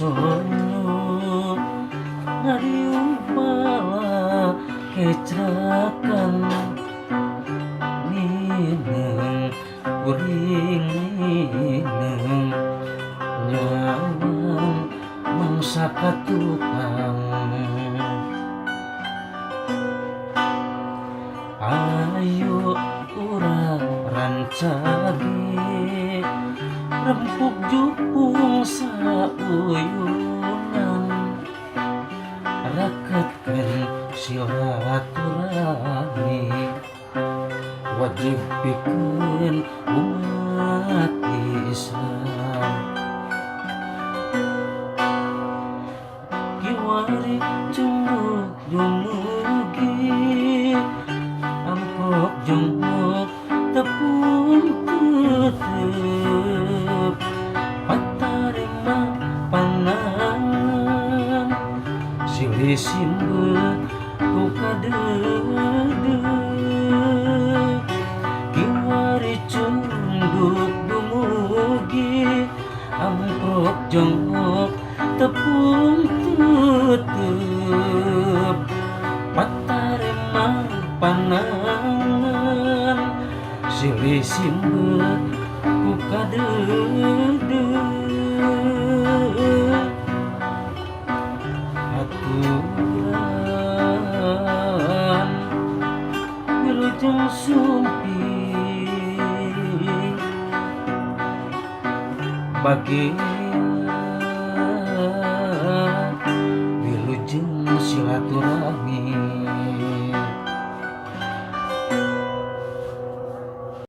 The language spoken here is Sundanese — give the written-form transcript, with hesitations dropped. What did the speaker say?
Sonyo ngariung pala kecrakan Mineng kuring mineng nyawang mangsa ka tukang. Ayo urang rancage rempuk jupung sauyunan, raketkeun silaturahmi wajib pikeun umat Islam. Kiwari cunduk dumugi amprok jonghok tepung tetep patarima panangan silih simbeuh ku kadeudeuh. Kiwari cunduk dumugi amprok jonghok tepung tetep patarima panangan silih simbeuh ku kadeudeuh. Aturan wilujeng sumping bagia wilujeng silaturahmi.